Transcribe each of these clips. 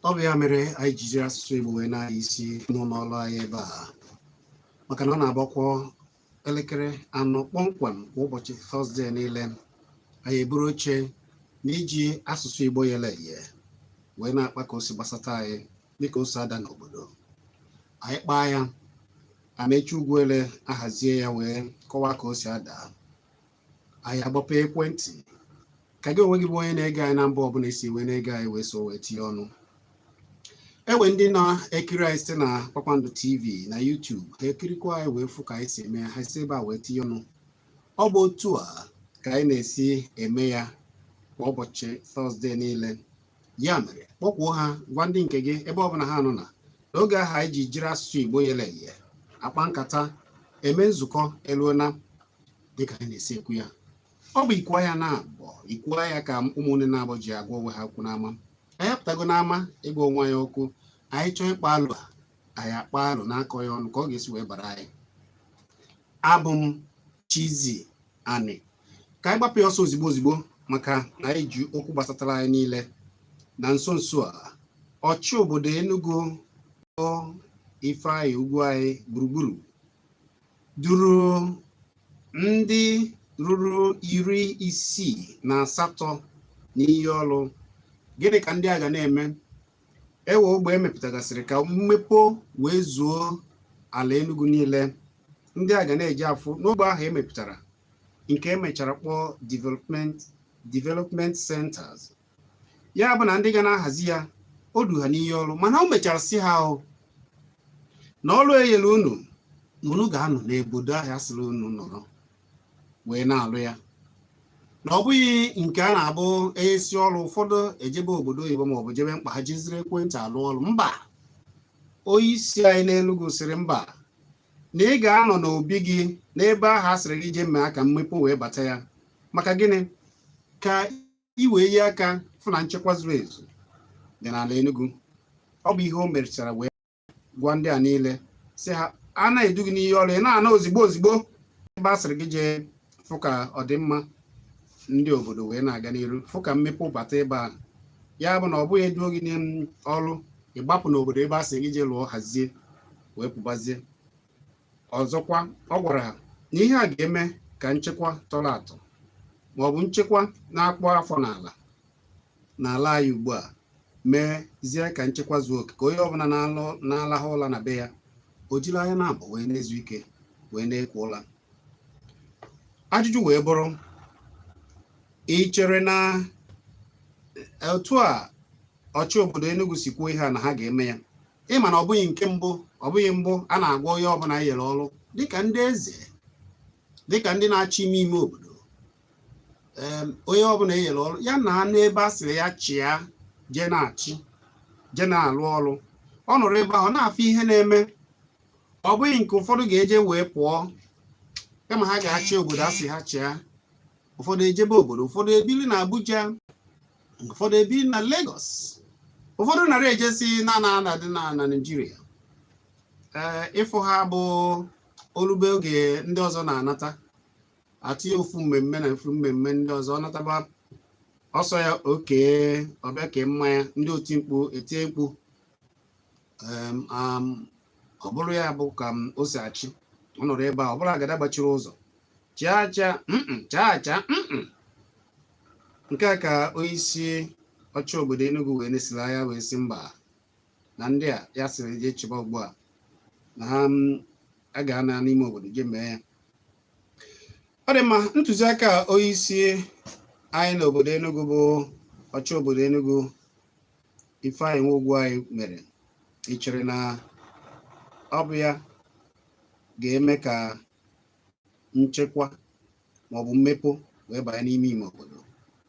Ọ bụ ya mere anyị ji jiri asụsụ Igbo wee na-anya isi n'ụlọ ọrụ anyị ebe a, maka na ọ na-agbakwa 4 kpọmkwem kwa ụbọchị Tọzdee niile, anyị eburu oche na iji asụsụ Igbo yele eye wee na-akpa ka o si gbasata anyị, dịka o si ada n'obodo anyị. Kpaa ya, Amechi Ugwuele ahazie ya wee kọwaa ka o si ada. Anyị agbapụ ekwentị ka gị onwe gị bụ onye na-ege anyị na mba ọbụla isi wee na-ege anyị wee so wee tinye ọnụ. Ewe ndị na-ekiri anyị site na Kpakpando TV na YouTube, ha ekirikwa anyị wee fụ ka anyị si eme ya, ha si ebe a wee tinye ọnụ. Ọ bụ otu a ka anyị na-esi eme ya kwa ụbọchị Tọzdee niile. Ya mere, kpọkwuo ha, gwa ndị nke gị ebe ọbụla ha nọ na n'oge ahụ anyị ji jiri asụsụ Igbo yele eye akpa nkata, eme nzukọ eluona dịka anyị na-esi ekwu ya. Ọ bụ ikwu ya na-abọ ikwu ya ka ụmụnne na-abọ ji agwa onwe ha okwu n'ama. Anyị apụtago n'ama ịgwa onwe anyị okwu. Anyị chọọ ịkpa alụ a, anyị akpa alụ na-akọ ya ọnụ ka ọ ga-esi wee bara anyị. Abụ m Chizzy Ani. Ka anyị gbapụ ya ọsọ ozigbo ozigbo, maka na anyị ji okwu gbasatara anyị niile. Na nso nso a, ọchị obodo Enugu bụ Ifeanyị Ugwuanyi gburugburu duru ndị ruru 68 n'iyi ọrụ. Gịnị ka ndị a ga na-eme? Ewe ogbe emepụtagasịrị ka mmepe wee zuo ala Enugu niile. Ndị a ga na-eji afụ n'ogbe ahụ emepụtara, nke emechara kpọọ development centers. Ya bụ na ndị ga na-ahazi ya, o du ha n'iyi ọrụ, mana o mechara si ha o na ọrụ enyere unu, na unu ga-anọ n'obodo ahụ asịrị unu nọrọ wee na-alụ ya, na ọ bụghị nke a na-abụ esi ọrụ, ụfọdụ ejebe obodo oyibo maọbụ jebe mkpa ha, jiziri ekwentị alụ ọrụ. Mba, onye isi anyị n'Enugu sịrị mba, na ị ga-anọ n'obi gị n'ebe ahụ a sịrị gị jee mee ka mmepe wee bata ya. Maka gịnị? Ka i wee yi aka fụ na nchekwa zuru ezu dị n'ala Enugu. Ọ bụ ihe o mechara wee gwa ndị a niile, sị ha a na-edu gị n'iyi ọrụ, ị na-ana ozigbo ozigbo ebe a sịrị gị jee fụ ka ọdịmma ndị obodo wee na-aga n'iru, fụ ka mmepe bata ebe a. Ya bụ na ọ bụghị eduo gị n'ọrụ, ịgbapụ n'obodo ebe a sị gị jee lụọ, hazie wee pụbazie. Ọzọkwa, ọ gwara ha na ihe a ga-eme ka nchekwa tọrọ atọ, ma ọ bụ nchekwa na-akpọ afọ n'ala n'ala anyị ugbu a, mezie ka nchekwa zuo oke, ka onye ọbụla na-alahụ ụla na be ya, o jiri anya na-abụ wee na-ezu ike, wee na-ekwo ụla. Ajụjụ wee bụrụ, ị chere na otu a ọchị obodo Enugu si kwuo ihe a, na ha ga-eme ya? Ịma na ọ bụghị nke mbụ, ọ bụghị mbụ a na-agwa onye ọbụla nyere ọrụ, dịka ndị eze, dịka ndị na-achị ime ime obodo, onye ọbụla e nyere ọrụ ya na n'ebe a sịrị ya chịa, jee na-achị, jee na-alụ ọrụ, ọ nọrọ ebe ahụ na-afụ ihe na-eme. Ọ bụghị nke ụfọdụ ga-eje wee pụọ, kama ha ga-achị obodo a sị ha chịa. Ụfọdụ ejebe obodo, ụfọdụ ebili na Abuja, ụfọdụ ebili na Lagos, ụfọdụ nara ejesi na na na dị na Naịjirịa. Ee, ịfụ ha bụ olube oge ndị ọzọ na-anata atụnye ofu mmemme na ofu mmemme ndị ọzọ, ọ nataba ọsọ ya oke, ọbịa kee mmanya, ndị oti mkpu etie mkpu. Ọ bụrụ ya bụ ka o si achị, ọ nọrọ ebe a, ọ bụrụ agada gbachiri ụzọ, chaa chaa chaa chaa. Nke a ka onye isi ọchị obodo Enugu wee nesiri anya wee sị mba, na ndị a ya sịrị jee chịba ugbu a, na ha a ga-ana n'ime obodo jee mee ya. Ọ dị mma. Ntụziaka onye isi anyị n'obodo Enugu bụ ọchị obodo Enugu Ifeanyị Ugwuanyi mere, ị chere na ọ bụ ya ga-eme ka nchekwa maọbụ mmepe wee banye n'ime ime obodo,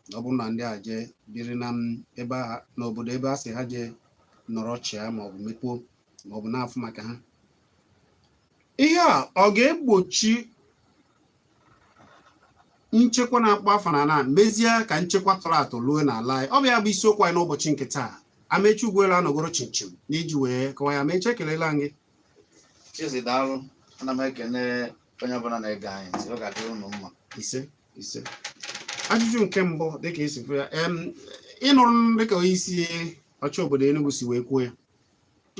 na ọ bụrụ na ndị a jee biri na ebe ha n'obodo ebe a sị ha jee nọrọ chịa maọbụ mepoo maọbụ na-afụ maka ha, ihe a ọ ga-egbochi nchekwa na-akpọ afọ na ana, mezie ka nchekwa tọrọ atọ luo n'ala anyị? Ọ bụ ya bụ isiokwu anyị n'ụbọchị nke taa. Amechi Ugwuele anọgoro chinchin n'iji wee kọwa ya. Amechi, ekelela m gị. Chizi, daalụ. Ana m ekene onye ọbụla na-ege anyị ntị. Ọ ga-adịrị unu mma. Ise, ise. Ajụjụ nke mbụ, dịka esi fụ ya, ịnụrụ dịka onye isi Ọchị obodo Enugu si wee kwuo ya,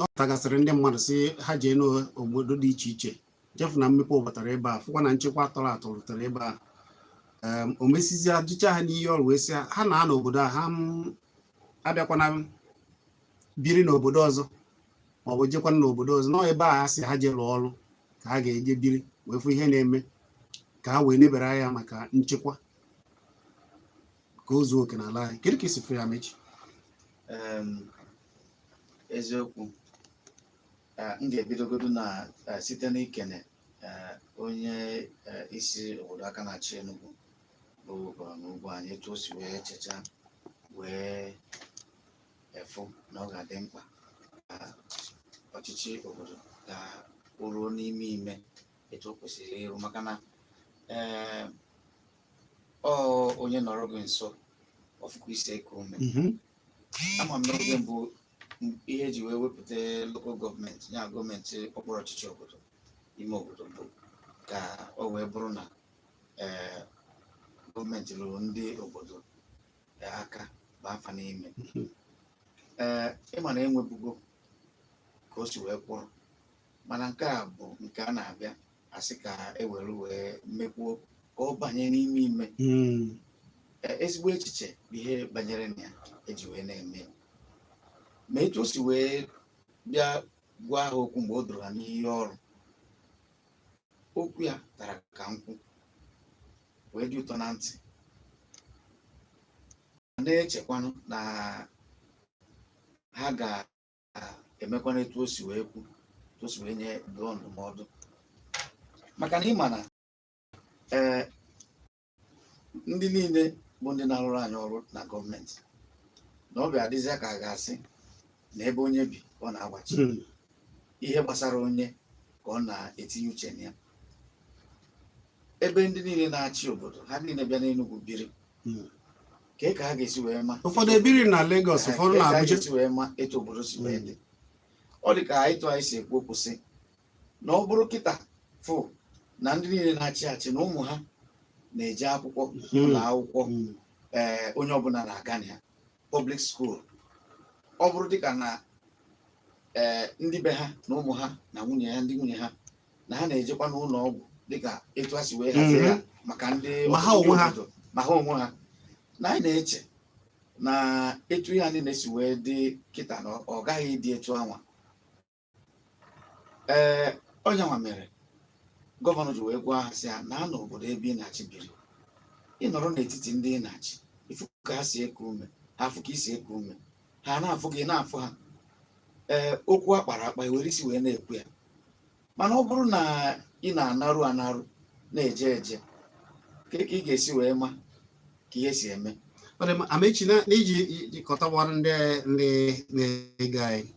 ọ tagasịrị ndị mmadụ si ha jee n'obodo dị iche iche jefu na mmepe batara ebe a, fụkwa na nchekwa tọrọ atọ rutere ebe a. O mesizie ducha ha n'iyi ọrụ wee sị ha na n'obodo a ha abịakwana biri n'obodo ọzọ maọbụ jekwana n'obodo ọzọ, nọ ebe a ha si ha jee lụọ ọrụ ka ha ga-eje biri wee fụ ihe na-eme, ka ha wee nebere anya maka nchekwa ka o zuo oke n'ala anyị. Kedu ka isi fụ ya, Amechi? Eziokwu, m ga-ebidogodu na site n'ikene onye isi obodo, aka na-achị Enugu, bụ Gọvanọ Ugwuanyi, etu o si wee checha wee efu na ọ ga-adị mkpa ka ọchịchị obodo ka o ruo n'ime ime etu o kwesịrị iru, maka na ọ onye nọrọ gị nso ọfụkwa isi eke ume. Ama m n'oge mbụ ihe eji wee wepụta local government, ya gọọmenti okpuru ọchịchị obodo ime obodo, bụ ka o wee bụrụ na gọọmenti rụrụ ndị obodo aka bụ afa n'ime. Ịma na enwebugo ka o si wee kwụrụ, mana nke a bụ nke a na-abịa asị ka e were wee mekwuo ka ọ banye n'ime ime. Ezigbo echiche bụ ihe banyere na ya eji wee na-eme ya. Ma etu o si wee bịa gwa ha okwu mgbe o doro ha n'iyi ọrụ, okwu ya tara ka nkwụ wee dị ụtọ na ntị, na-echekwanụ na ha ga-emekwana etu o si wee kwu, etu o si wee nye dụọ ndụmọdụ, maka na ịma na ndị niile bụ ndị na-arụrụ anyị ọrụ na gọọmenti na ọ bịa adịzịa ka a ga-asị na ebe onye bi ka ọ na-agbachi, ihe gbasara onye ka ọ na-etinye uche na ya. Ebe ndị niile na-achị obodo ha niile bịa n'Enugu biri, kee ka ha ga-esi wee ma? Ụfọdụ ebiri na Lagos, ụfọdụ na Kee ka ha Abuja. ga-esi wee ma etu obodo si wee dị? Ọ dị ka etu anyị si ekwu okwu sị na ọ bụrụ kịta fụ na ndị niile na-achị achị na ụmụ ha na-eje akwụkwọ ụlọ akwụkwọ, onye ọbụla na-aga na ya, public school, ọ bụrụ dịka na ndị be ha na ụmụ ha na nwunye ha, ndị nwunye ha na ha na-ejekwa n'ụlọ ọgwụ dịka etu ha si wee hazie ya maka ndị Ma ha ọtụtụ ndị onwe ha. obodo, ma ha onwe ha, na anyị na-eche na etu ihe anyị na-esi wee dị kịta na ọ gaghị ịdị etu anwa. Onye nwa mere gọvanọ ji wee gwa ha sị ha na n'obodo ebe ị na-achị biri, ịnọrọ n'etiti ndị ị na-achị, ifu ka ha si eku ume, ha afụ ka isi eku ume, ha na-afụ gị, na-afụ ha. Okwu akpara akpa ewere isi wee na-ekwu ya. Mana ọ bụrụ na ị na-anarụ anarụ na-eje eje, ka ị ga-esi wee ma ka ihe si eme? Ọ dị mma, Amechi, na n'iji jikọtawara ndị na-ege anyị,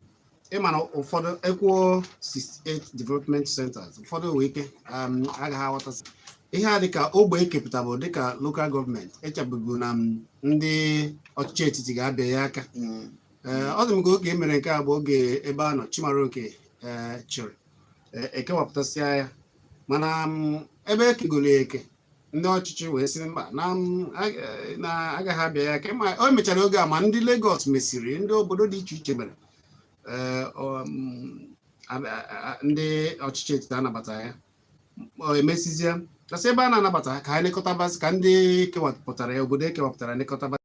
ịma na ụfọdụ ekwuo 68 development centers, ụfọdụ nwere ike agaghị aghọtasị ihe a. Dịka ogbe ekepụta bụ dịka local government, echebugo na ndị ọchịchị etiti ga-abịa ya aka. Ọ dị m ka oge e mere nke a bụ oge ebe a nọ Chimaroke chịrị, ekewapụtasịa ya, mana ebe ekegoro eke, ndị ọchịchị wee sị mba, na na agaghị abịa ya aka. Ma o mechara oge a, ma ndị Lagos mesiri, ndị obodo dị iche iche mere ndị ọchịchị etiti anabata ya. Ọ emesizie kasị ebe a na-anabata ka ha nekọtabasị, ka ndị kewapụtara ya, obodo ekewapụtara nekọtaba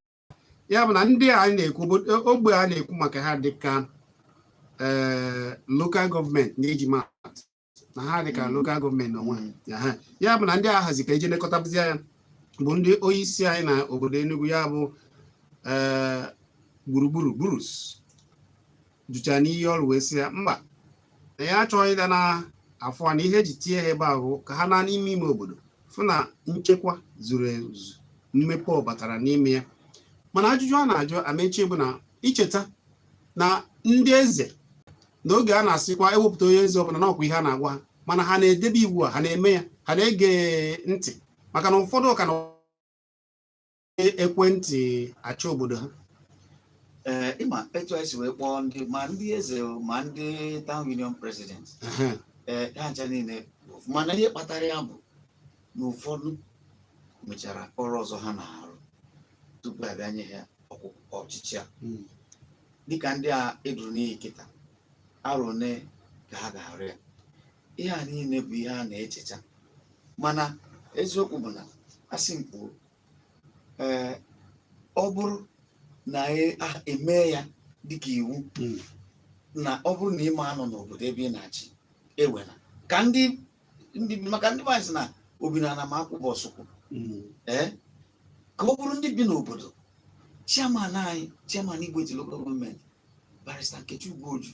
ya. Bụ na ndị a na-ekwu, ogbe a na-ekwu maka ha dịka local government na-eji maatụ na ha dịka local government n'onwe ha. Aha. Ya bụ na ndị a hazi ka eji nekọtabazi ya bụ ndị onye isi anyị na obodo Enugu, ya bụ Gburugburu Burus, juchara n'iyi ọrụ wee sị ya mba, na ya achọghị ịda na afọ na ihe eji tinye ha ebe ahụ, ka ha na n'ime ime obodo fụ na nchekwa zuru ezu, mmepe ọ batara n'ime ya. Mana ajụjụ a na-ajụ, Amechi, bụ na icheta na ndị eze n'oge a na-asịkwa ewepụta onye eze ọbụla n'ọkwa, ihe a na-agwa ha, mana ha na-edebe iwu a, ha na-eme ya, ha na-ege ntị? Maka na ụfọdụ ka na ekwentị achọ obodo ha. Ịma etu anyị si wee kpọọ ndị, ma ndị eze ma ndị town union president, ha ncha niile bụ ofu. Mana ihe kpatara ya bụ na ụfọdụ mechara ọrụ ọzọ ha na-arụ tupu abịa nye ha ọchịchị a. Dịka ndị a eduru n'iyi kịta, arọ one ka ha ga-arụ ya? Ihe a niile bụ ihe a na-echecha. Mana eziokwu bụ na asị m kwuo, ee, ọ bụrụ na eme ya dịka iwu na ọ bụrụ na ị ma anọ n'obodo ebe ị na-achị, ewena ka ndị maka ndị be anyị sị na obi na ma akwụ bụ ọsụkwụ. Ee, ka ọ bụrụ ndị bi n'obodo. Chairman anyị, chairman Igbo-Etiti Local Government, Barrister Nkechi Ugwuoju,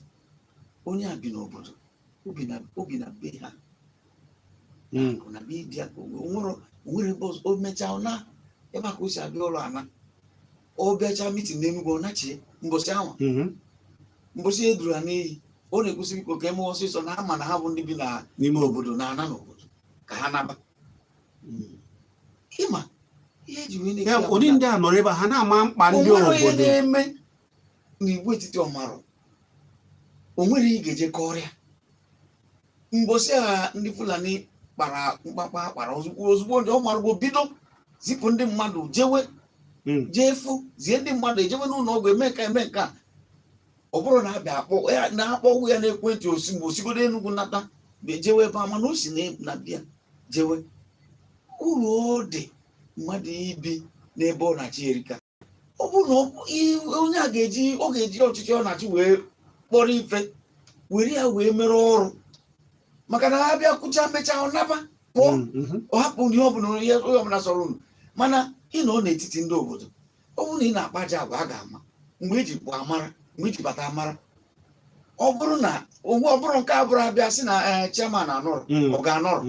onye a bi n'obodo, obi na be ha na be di ya, ka o nwere ebe ọzọ. O mechaa, ọ na ebe a ka o si abịa ọrụ, ana ọ bịacha meeting n'Enugwu, ọ nachie mbọsị ahụ. Mbọsị e duru ha n'iyi, ọ na-ekwusị, biko, ka eme ọsịsọ, na ama na ha bụ ndị bi na n'ime obodo, obodo, na-ana n'obodo ka ha naba. Ịma ihe eji wee na-ekwu Ya ya bụ ụdị na ndị a nọrọ ebe a, ha na-ama mkpa o ndị nwere onye obodo. na-eme n'Igbo Etiti ọmarụ, o nwere ihe ị ga-eje kọrọ ya. Mbọsị a ndị Fulani kpara mkpakpa kpara, ozugbo ozugbo ndị ọ marụgo bido zipụ ndị mmadụ jewe jee fụ zie ndị mmadụ ejewe n'ụlọ ọgwụ, eme nka, eme nke a. Ọ bụrụ na abịa akpọ ya, na-akpọ ya n'ekwentị, osi mgbe osigodo Enugwu nata, bịa jewe ebe a. Mana o si na bịa jewe, uru ọ dị mmadụ ibi n'ebe ọ na-achị erika. Ọ bụrụ na onye a ga-eji, ọ ga-eji ọchịchị ọ na-achị wee kpọrọ ife, were ya wee mere ọrụ, maka na ha bịa kwụcha, mechaa, ọ naba pụọ. Ọ hapụ ihe ọbụla, ihe onye ọbụla sọrọ unu. Mana ị nọ n'etiti ndị obodo, ọ bụrụ na ị na-akpa aja agwa, a ga-ama mgbe iji pụọ, amara mgbe iji bata, amara. Ọ bụrụ na onwe, ọ bụrụ nke a bụrụ abịa sị na ee, chairman anọrọ, ọ ga-anọrọ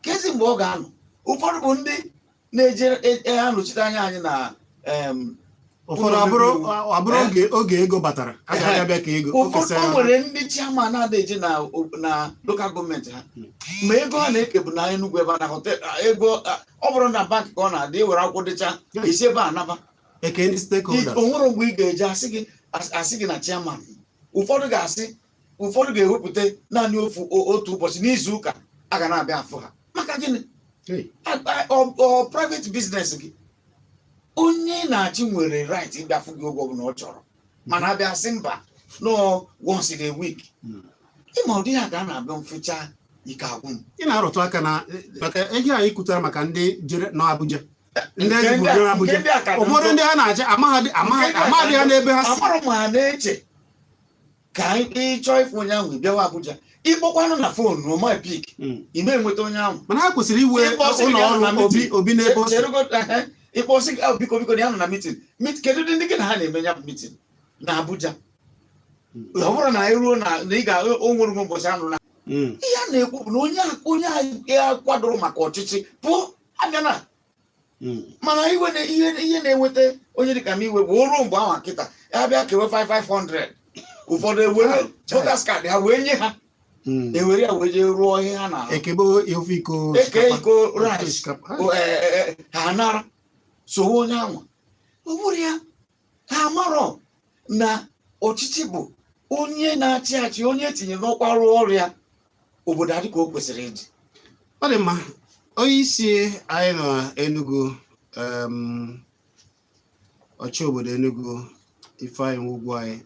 kezi mgbe ọ ga-anọ. Ụfọdụ bụ ndị na-eje anọchite anya anyị na ụfọdụ ụlọ abụrụ omebe iwu. Abụrụ oge ego batara, a ga-abịa bịa ka ego o ụfọdụ kesara o ha. Nwere ndị chairman na-ada eje na local government ha, ma ego ha na-eke bụ na Enugu, ebe a na hotel ego. Ọ bụrụ na bank ka ọ na-adị, ewere akwụkwọ dịcha, esi ebe a naba. Eke ndị stakeholders. O nwere mgbe ị ga-eje asị gị na chairman. Ụfọdụ ga-asị, ụfọdụ ga-ewepụta naanị otu ụbọchị n'izu ụka a ga na-abịa afụ ha. Maka gịnị? Hey. Ọ private business gị? Onye na-achị nwere right ịbịa fụ gị oge ọbụla ọ chọrọ, mana abịa sị mba, no, once in a week. Ịma ụdị ya ka a na-abịa mfụcha, ike agwụ m. Ị na-arụtụ aka na maka ihe anyị kwutara maka ndị jere n'Abuja, ndị Nke ezipụrụ ndị a- jere Abuja. Nke ndị a ka dị Ụfọdụ njọ. ndị ha na-achị amaghadị Nke ndị a ka amaghadị ha njọ. n'ebe ha si. Amara m ha na-eche ka ị chọọ ịfụ onye ahụ, ị bịawa Abuja, ịkpọkwanụ na phone ọma pick, ime enweta onye ahụ. Mana ha kwesịrị iwe Ịkpọ sị gị ụlọ ya nọ na ọrụ obi meeting. obi n'ebe o si. Cherugo, ehe, ịkpọ sị gị, "Ah, biko, biko, na ya nọ na meeting." Kedu ndị gị na ha na-eme ya bụ meeting na Abuja? Ọ bụrụ na eruo na ị ga o nwere ụbọchị anụ na ihe a na-ekwu bụ na onye a kwadoro maka ọchịchị pụọ, abịa na mana iwe ihe na-enweta onye dịka m iwe bụ o ruo mgbe ahụ kịta, ya bịa kewe 5500, ụfọdụ ewere Ah, chai. voters card ha wee nye ha, ewere ya wee jee rụọ ihe ha na-arụ. Ekebe ofe iko eke osikapa. Iko Ofe rice. osikapa. O, ha nara sowe onye anwa. Ọ bụrụ ya, ha amarọ na ọchịchị bụ onye na-achị achị, onye etinye n'ọkwa rụọ ọrụ ya, obodo adị ka o kwesịrị ịdị. Ọ dị mma. Onye isi anyị nọ Enugu, ọchị obodo Enugu, Ifeanyị Ugwuanyi,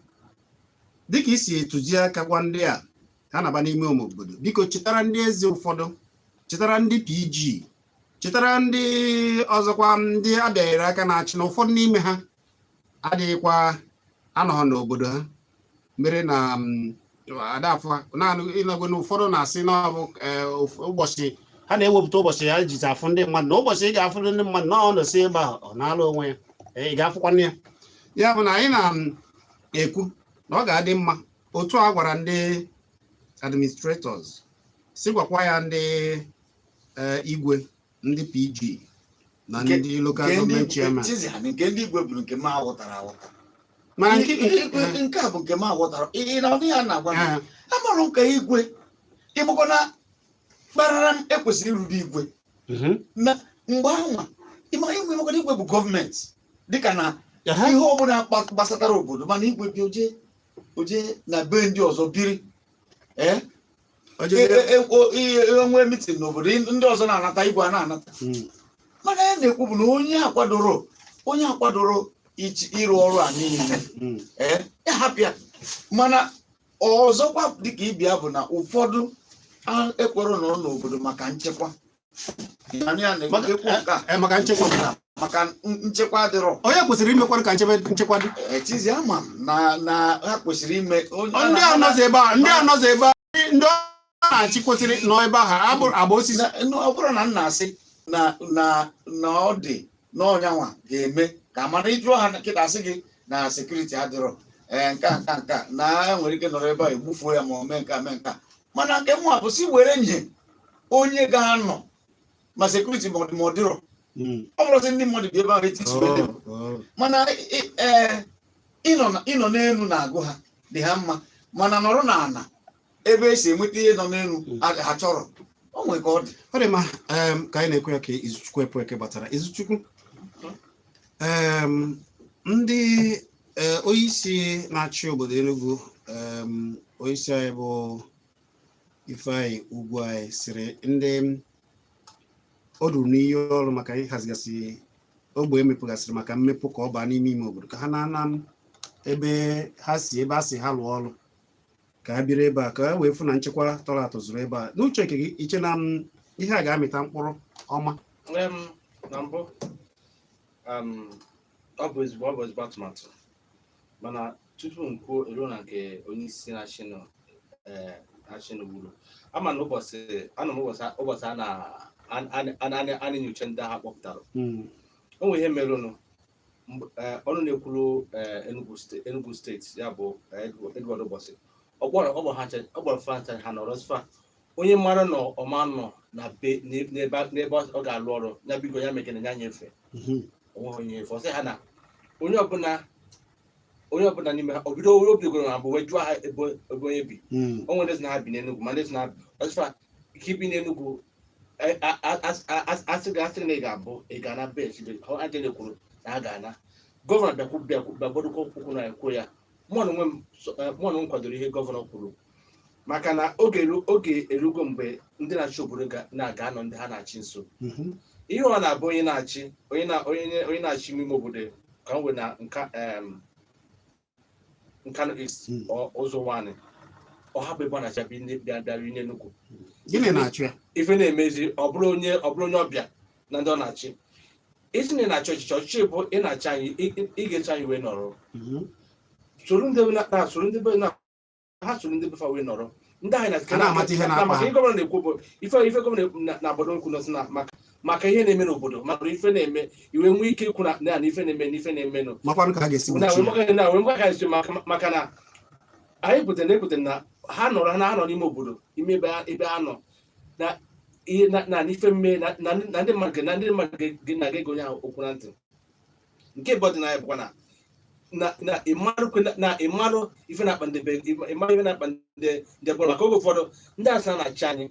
dịka isi tụziaka gwa ndị a ha na-aba n'ime ome obodo, biko chetara ndị eze ụfọdụ, chetara ndị PG, chetara ndị ọzọkwa, ndị abịaghịrị aka na-achị, na ụfọdụ n'ime ha adịghịkwa anọghọ n'obodo ha, mere na adafụ ha naanị ịnọgo na ụfọdụ na-asị na ọ bụ ụbọchị ha na-ewepụta, ụbọchị ya jizi afụ ndị mmadụ, na ụbọchị ị ga-afụ ndị mmadụ na ọ nọsi ebe ahụ, ọ na-alụ onwe ya. Ị ga-afụkwanụ ya. Ya bụ na anyị na-ekwu na ọ ga-adị mma otu a gwara ndị administrators si gwakwa ya ndị igwe, ndị PG na ndị local Nke ndị government chairman. Chiziani, nke ndị igwe bụ nke m aghọtara aghọta. Mana nke Nke a bụ nke m aghọtara. Ị na ọ ya na-agwa m, amarụ m ka igwe ịgbakọ na kparara m ekwesịrị irube igwe na mgbe anwa. Ịma igwe, maka na igwe bụ gọọmenti, dịka na ihe ọbụla gbasatara obodo. Mana igwe bi oje na be ndị ọzọ biri, ee. O jebe- Enwee meeting n'obodo, ndị ọzọ na-anata, igwe a na-anata. Mana ya na-ekwu bụ na onye akwadoro ịrụ ọrụ a niile. Ee, ya hapụ ya. Mana ọzọkwa, dịka ịbịa bụ na ụfọdụ ekwere nọrọ n'obodo maka nchekwa. Ya na-ekwu nke a. Ee, maka nchekwa. Maka nchekwa adịrọ. Onye kwesịrị imekwara ka nchekwa dị? Etizi ama m na ha kwesịrị ime Ndị a nọzi ebe a, ndị a nọzi ebe a, ndị ọ na-achị kwesịrị nọ ebe ahụ abụ agba osisi. Ọ bụrụ na m na-asị na ọ dị n'ọnyanwa ga-eme ka mara ịjụọ ha kịta, asị gị na security adịrọ. Ee, nke a nke a nke a na e nwere ike nọrọ ebe a egbufuo ya ma ọ mee nke a, mee nke a. Mana nke mụ bụ si were nye onye ga-anọ ma security ma ọ dị ma ọ dịrọ. Ọ bụrụzi ndị mmadụ bi ebe ahụ etu isi wee dị. Mana ee, ịnọ n'elu na-agụ ha dị ha mma, mana nọrọ n'ala ebe esi enweta ihe nọ n'elu ha chọrọ o nwere ka ọ dị. Ọ dị mma. Ka anyị na-ekwu ya ka Izuchukwu Epueke batara. Izuchukwu, ndị onye isi na-achị obodo Enugu, onye isi anyị bụ Ifeanyị Ugwuanyi, sịrị ndị o duru n'iyi ọrụ maka ịhazigasị ogbe emepụgasịrị maka mmepụ ka ọ baa n'ime ime obodo, ka ha na-ana ebe ha si, ebe a sị ha lụọ ọrụ, ka ha biri ebe a, ka e wee fụ na nchekwa tọrọ atọ zuru ebe a. N'uche nke gị, iche na ihe a ga-amịta mkpụrụ ọma? Na mbụ, ọ bụ ezigbo atụmatụ, mana tupu m kwuo eruo na nke onye isi na-achịnụ, na-achịnụ gburu ama na ụbọchị anọ m ụbọchị a na-enyocha ndị agha kpọpụtara. O nwere ihe merụnụ. Ọnụ na-ekwuru Enugu Steeti, ya bụ Edward Ụbọchị, ọ kpọrọ fancha ha nọrọ sfa onye mara na ọma nọ na be n'ebe ọ ga-alụ ọrụ ya, biko ya mekene ya nyefe. Onweghị onye efe. Ọ sị ha na onye ọbụla n'ime ha, o bidogoro na mbụ wee jụọ ha ebe onye bi. O nwere ndị sị na ha bi n'Enugu, ma ndị sị na ọsịfa ka ibi n'Enugu, asị gị na ị ga-abụ ị ga-ana be ha jere kwuru na ha ga-ana. Gọvanọ bịakwu bịagbadokwa ụkwụ na ekwu ya. Mụ na onwe m kwadoro ihe gọvanọ kwuru, maka na oge erugo mgbe ndị na-achị obodo na-aga anọ ndị ha na-achị nso. Ihe ọ na-abụ onye na-achị onye na-achị ime obodo ka m wee na nka Nkanu East, ụzọ nwanyị ọ hapụ ebe ọ na-achị bịa bịa bịa n'Enugu. Gịnị na-achụ ya? Ife na-emezi, ọ bụrụ onye ọbịa na ndị ọ na-achị. Isi na ị na-achị ọchịchị bụ ị na-achị anyị, ị ga-eso anyị wee nọrọ. Soro ndị be na soro ndị be na ha, soro ndị be fa wee nọrọ, ndị anyị na Ha na-amata ihe na-akpa maka ha. Ihe gọvanọ na-ekwu bụ ife gọvanọ na obodo nkwu nọsị na maka ihe na-eme n'obodo, maka ife na-eme iwe nwee ike ikwu na ife na-eme na ife na-emenụ. Makwanụ ka ha ga-esi na gbochie wee maka na wee maka ka esi maka na anyị kwutere na ekwutere na ha nọrọ ha nọ n'ime obodo ime ebe ha nọ na ihe na ife mme na ndị mmadụ na-aga onye ahụ okwu na ntị. Nke bụ ọdịnaya bụkwa na ịmarụ na ịmarụ ife na-akpa ndị be ịmarụ ife na-akpa ndị bọrọ, maka oge ụfọdụ ndị asị na na-achị anyị,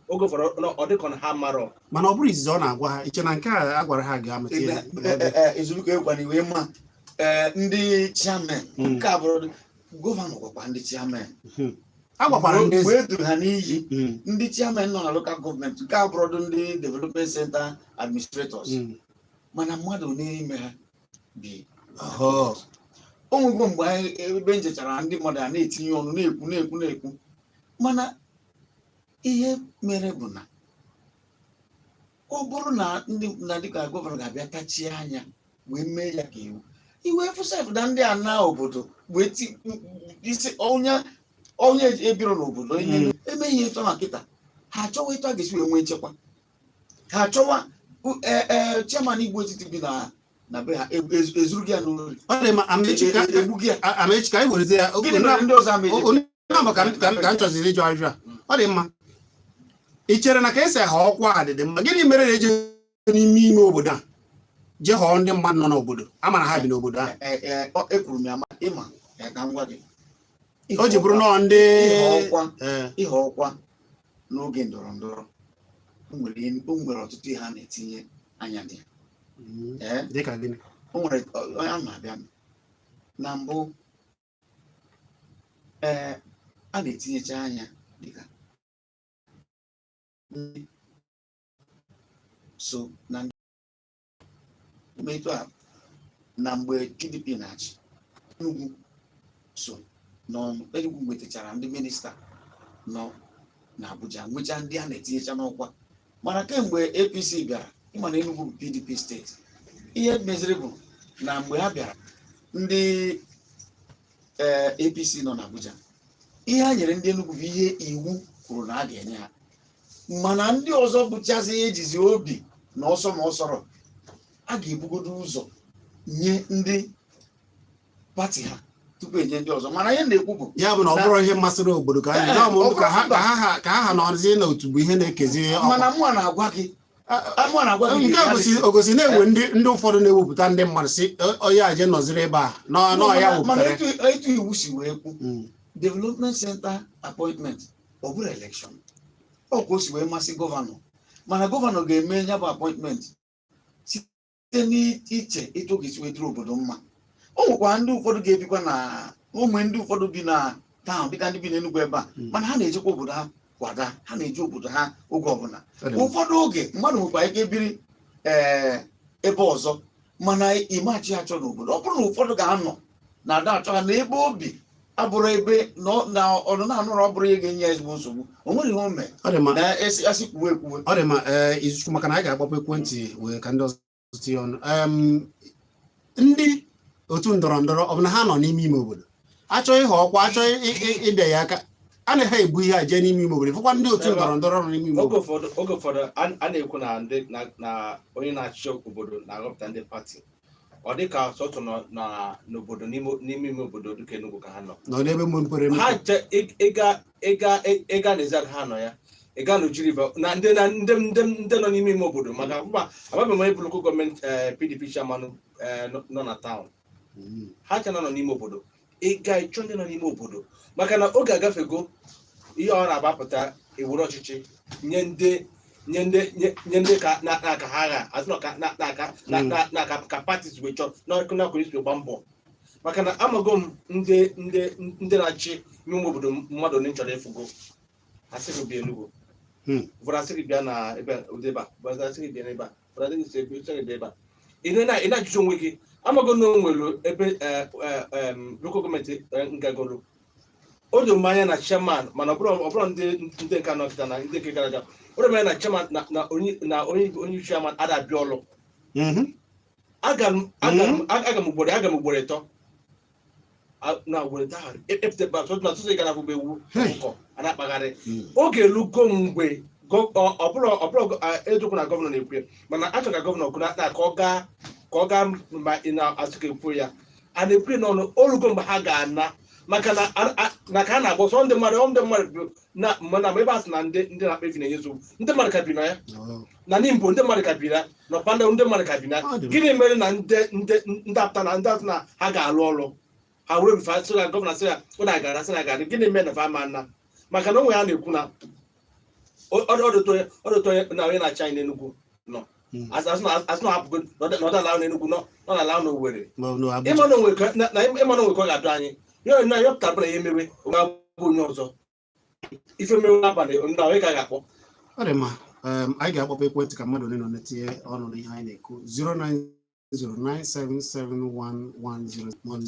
oge ụfọdụ ọ dịka na ha marọ. Mana ọ bụrụ izizi ọ na-agwa ha, iche na nke a a gwara ha ga-amụta ihe? Ezumike ekwana iwe ma ee, ndị chairman nke a bụrụ gọvanọ gwakwa ndị chairman. A gwakwara ndị mgbe eze. E duru ha n'iyi. Ndị chairman nọ na local gọọmenti nke a bụrụ ndị development center administrators, mana mmadụ n'ime ha bi. O nwego mgbe anyị ebe njechara ndị mmadụ a na-etinye ọnụ na-ekwu na-ekwu na-ekwu, mana ihe mere bụ na ọ bụrụ na ndị na dịka gọvanọ ga-abịa tachie anya wee mee ya ka iwu iwe fụsef na ndị a na obodo wee ti isi onye onye ebiro n'obodo onye emeghị ịtọ na kịta ha achọwa ịtọ a ga-esi wee nwee nchekwa, ha achọwa ee chairman Igwe Etiti bi na be ha ezuru gị ya n'ori. Ọ dị mma, Amechi, ka egbu gị ya. Amechi, ka anyị werezie ya. Gịnị mere ndị ọzọ ama eji Onye ahụ ka m chọziri ịjụ ajụjụ a. Ọ dị mma, ị chere na ka esi ahọ ọkwa a dị mma? Gịnị mere na eje n'ime ime obodo a jee họọ ndị mmadụ nọ n'obodo a mara ha bi n'obodo ahụ? Ee, ekwuru m ya ma ịma ya ka m gwa gị. O ji bụrụ nọọ ndị ịhọ ọkwa Ee. ịhọ ọkwa n'oge ndọrọ ndọrọ, o nwere ọtụtụ ihe a na-etinye anya dị. Ee. Dịka gịnị? O nwere onye a na-abịa na mbụ, ee, a na-etinyecha anya dịka ndị so na ndị metụ a. Na mgbe PDP na-achị, Enugu so nọ. Enugu nwetachara ndị minista nọ na Abuja, nwechaa ndị a na-etinyecha n'ọkwa. Mana kemgbe APC bịara, ịma na Enugu bụ PDP steeti. Ihe meziri bụ na mgbe ha bịara, ndị APC nọ n'Abuja, ihe ha nyere ndị Enugu bụ ihe iwu kwuru na a ga-enye ha. Mana ndị ọzọ bụchazi ejizi obi na ọsọ ma ọsọrọ a ga-ebugodo ụzọ nye ndị pati ha tupu enye ndị ọzọ. Mana ihe m na-ekwu bụ Ya bụ na ọ bụrụ ihe masịrị obodo ka anyị Ee, na ọ bụ ọ ka ha bụrụ ka ha ka ha nọzie n'otu bụ ihe na-ekezi ọkwa. Mana mụa na-agwa gị Nke a gosi ogosi na-ewe ndị ụfọdụ na-ewepụta ndị mmadụ si onye a je nọziri ebe a nọ ya Mana wepụtara. etu iwu si wee kwu, development center appointment, ọ bụrụ election, ọ ka o si wee masị gọvanọ. Mana gọvanọ ga-eme ya bụ appointment site n'iche etu ọ ga-esi wee dịrị obodo mma. O nwekwara ndị ụfọdụ ga-ebikwa na ụmụ ndị ụfọdụ bi na town, dịka ndị bi n'Enugu ebe a, mana ha na-ejekwa obodo ha kwada, ha na-eje obodo ha oge ọbụla. Ọ dị mma. Ụfọdụ oge mmadụ nwekwa ike biri ebe ọzọ, mana ịmachi achọ n'obodo. Ọ bụrụ na ụfọdụ ga-anọ na ada achọ ha na ebe obi abụrụ ebe na ọnụ na-anụrụ, ọ bụrụ ihe ga-enye ya ezigbo nsogbu, o nwere ihe o mee Ọ dị mma. na esi asị kwuwe ekwuwe. Ọ dị mma. Ee, izuchukwu, maka na anyị ga-agbapụ ekwentị wee ka ndị ọzọ tinye ọnụ. Ndị otu ndọrọ ndọrọ ọ bụla ha nọ n'ime ime obodo achọ ịghọ ọkwa, achọ ịbịa ya aka, a na ha ebu ihe a jee n'ime ime obodo, fụkwa ndị otu ndọrọ ndọrọ nọ n'ime ime Oge obodo. ụfọdụ a na-ekwu na ndị na onye na-achị obodo na-aghọpụta ndị pati. Ọ dị ka sọsọ nọ n'obodo n'ime ime obodo dịka Enugu ka ha nọ. Nọ n'ebe mepere Ha emepe. je ịga n'ezi aka ha nọ ya, ịga n'Oji River na ndị na ndị nọ n'ime ime obodo, maka mba amabeghị m onye bụ local government PDP chairman nọ na town. Ha cha nọ n'ime obodo. Ịga ịchọ ndị nọ n'ime obodo, maka na oge agafego ihe ọ na-agbapụta ewere ọchịchị nye ndị ka na-aka ha agha azụ na ka na na-aka na na na ka parties wee chọọ na isi gba mbọ, maka na amago m ndị na-achị n'ime obodo mmadụ ole m chọrọ ịfụgo, asị gị bịa Enugu, ụfọdụ asị gị bịa na ebe ụdị ebe a, ụfọdụ asị gị bịa n'ebe a, ụfọdụ asị gị bịa ebe a. Ị na-ajụjụ onwe gị. Amago na o nwere ebe local government ngagoro o doro m anya na chairman, mana ọ bụrụ ndị nke nọ kịta na ndị nke gara aga, o doro m anya na chairman na onye chairman ada abịa ọlụ. Aga m ugboro 3 na ugboro 3 ahụ epụta na tụtụ gara abụba ewu ọkụkọ a na-akpagharị. Oge elugo mgbe ọ bụrụ edokwu na gọvanọ na-ekwu ya, mana achọ ka gọvanọ kwuru na ka ọ gaa ma ị na-asụ ka ekwuo ya, a na-ekwu ya n'ọnụ. Olugo mgbe ha ga-ana, maka na na ka a na-agba ọsọ ndị mmadụ, ọ ndị mmadụ bi na mana ebe a sị na ndị na-akpa efi na-enye nsogbu, ndị mmadụ ka bi na ya. Na Nimbo ndị mmadụ ka bi na n'Ọkpanda ndị mmadụ ka bi na. Ọ dị. Gịnị mere na ndị apụta na ndị asị na ha ga-alụ ọrụ ha were bifa sị na gọvanọ sị ya ụnụ agara sị na agara? Gịnị mere na fa ama nna? Maka na onwe ha na-ekwu na ọdụtụ onye na onye na-achị anyị n'Enugu nọ. Asị na hapụgo n'ọdụ ala n'Enugu nọ na ala n'Owerri. Ma ọ bụ n'Abuja. Ịma na onwe ka ọ ga-adụ anyị ya na ya pụtara bụla ya emewe onwe abụ onye ọzọ ife mewe n'abalị na onye ka a ga-akpọ. Ọ dị mma. Anyị ga-akpọpụ ekwentị ka mmadụ ole na ole tinye ọnụ n'ihe anyị na-ekwu, 090977110 ma ọ bụ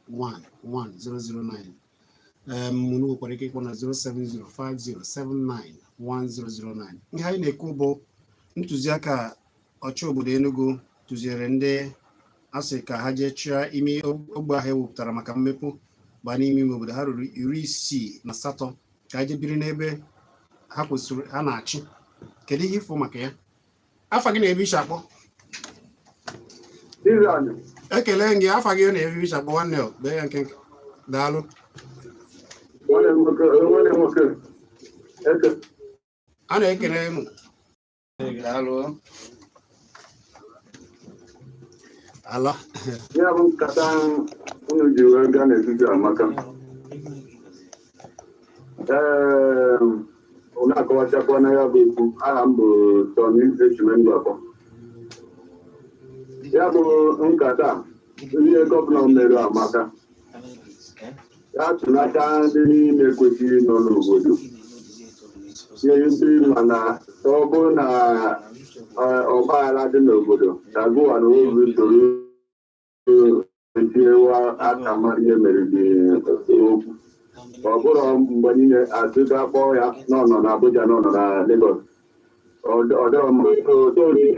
09023111009. Unu nwekwara ike ịkpọ na 07050791009. Ihe anyị na-ekwu bụ ntụziaka ọchị obodo Enugu tụziere ndị asị ka ha jee chịa ime ogbe ahụ ewepụtara maka mmepe baa n'ime ime obodo. Ha ruru 68 ka ha jee biri n'ebe ha kwesịrị ha na-achị. Kedu ihe ịfụ maka ya? Afa gị na ebe ishi akpọ? Iran. Ekele gị. Afa gị na ebe ishi akpọ, nwanne? O bee ya nkenke. Daalụ. Nwanne m nwoke, eke. A na-ekele m. Daalụ. Ala. Ya bụ nkata unu ji wee bịa n'etiti amaka. Ee, unu akọwachakwa na ya bụ okwu. Aha m bụ Tony Echimendakọ. Ya bụ nkata ihe gọvanọ mere amaka. Ya tụnata ndị niile kwesịrị ịnọ n'obodo. Ihe ndị mana ọ bụrụ na Ọgbaghara dị n'obodo ka gụwa na obi soro etinyewa aka mara ihe meriri okwu. Ọ bụrụ mgbe niile asịga kpọọ ya na ọ nọ na Abuja, na ọ nọ na Lagos, ọ dịrọ mma.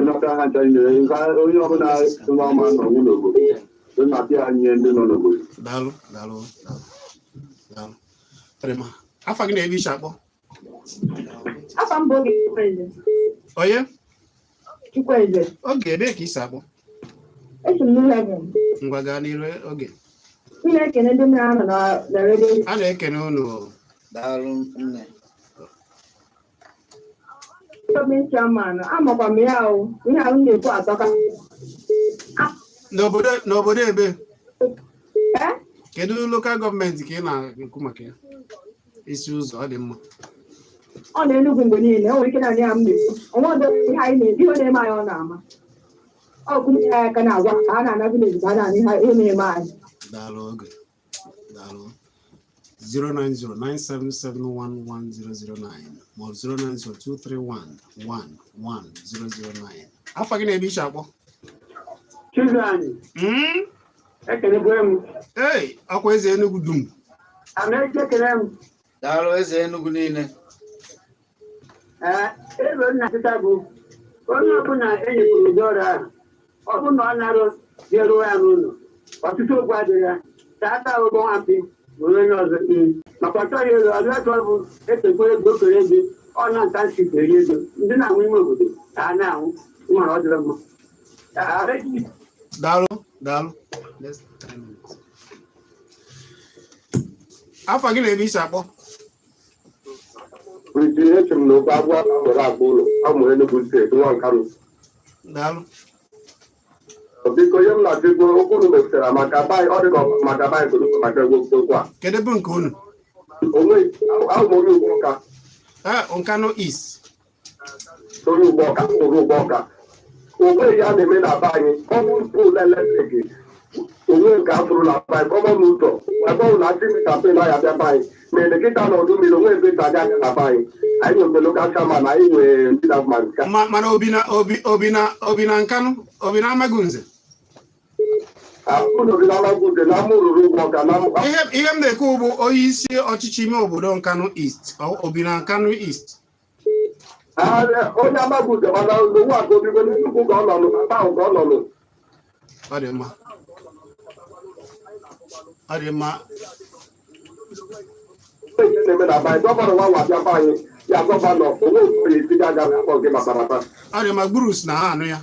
N'aka ha ncha niile, onye ọbụla nwa ma nọnwụ n'obodo na-apịa nye ndị nọ n'obodo. Daalụ, daalụ, daalụ, daalụ. Ọ dị mma. Afa gị na ebe ishi akpọ? Afa m bụ Oge Chukwueze. Onye? Chukwueze. Oge, ebee ka isi akpọ? Esi m New Haven. Ngwa, gaa n'iru, Oge. M na-ekene ndị na-anọ na redio. A na-ekene unu. Daalụ, nne. Gọọmenti chairman, amakwa m ya o. Ihe ahụ m na-ekwu atọka. N'obodo ebe? Eh? Kedu local government ka ị na-ekwu maka ya? Isi ụzọ, ọ dị mma. Ọ na Enugu mgbe niile. O nwere ike naanị ya m na-ekwu. Onwe ọdọ ihe anyị na ihe na-eme anyị ọ na-ama. Ọ kwụ ya aka na-agwa ka a na-ana village ka a na-ana ihe na-eme anyị. Daalụ, Oge, daalụ. 09097711009 maọbụ 09023111009. Afa gị na ebe ishi akpọ? Chizzy, ekelekwe m. Ei, ọkwa eze Enugu dum. Amaechi, ekele m. Daalụ, eze Enugu niile. Ee, ebe nna tịta bụ onye ọbụla enyekwuru ụdị ọrụ ahụ, ọ bụrụ na ọ narụ jee rụọ ya n'ụlọ, ọtụtụ okwu adịghị ya ka aka ụgbọ nwampi were onye ọzọ tinye maka ọ chọghị ego. Ọdụ ọchọ bụ ekekwe ego okere ego, ọ na nta nsi eri ego ndị na-anwụ ime obodo ka a na-anwụ nwere ọ dịrị mma. Daalụ, daalụ. Next 10 minutes. Afa gị na ebe isi akpọ? Nti eche m na okwu agwọ were agba ụlọ amụ Enugu Steeti, nwa Nkanụ. Daalụ. Biko, ihe m na-achọ okwu unu mepụtara maka baị, ọ dịka maka baị kodo maka egwu okwu a. Kedu ebe nke unu? Onwe ahụ m onye ugbo ọka. Ee, Nkanu East. Onye ugbo ọka mụrụ ugbo ọka onwe ya na-eme na be anyị common pole electric onwe nke a fụrụ na be anyị, common ụzọ ebe ọ na achị campaign ahịa bịa be anyị mere kịta na ọdụ mmiri onwe ebe aga aga na be anyị. Anyị nwere local chairman, anyị nwere ndị na ma Mana obi na obi obi na obi na Nkanụ, obi na Amagunze. Ụlọ na Amagunze na amụrụrụ ụgbọ ọka na Ihe m na-ekwu bụ onye isi ọchịchị ime obodo Nkanu East, obi na Nkanu East? Onye Amagunze, mana n'owu aka obigo n'Enugwu ka ọ nọ nụ, na ahụ ka ọ nọ nụ. Ọ dị mma, ọ dị mma. Ihe na-eme na be anyị, governor nwa nwa bịa be anyị ya, governor onwe otu esi ga aga akpọ nke makarata. Ọ dị mma. Bruce na ha anụ ya.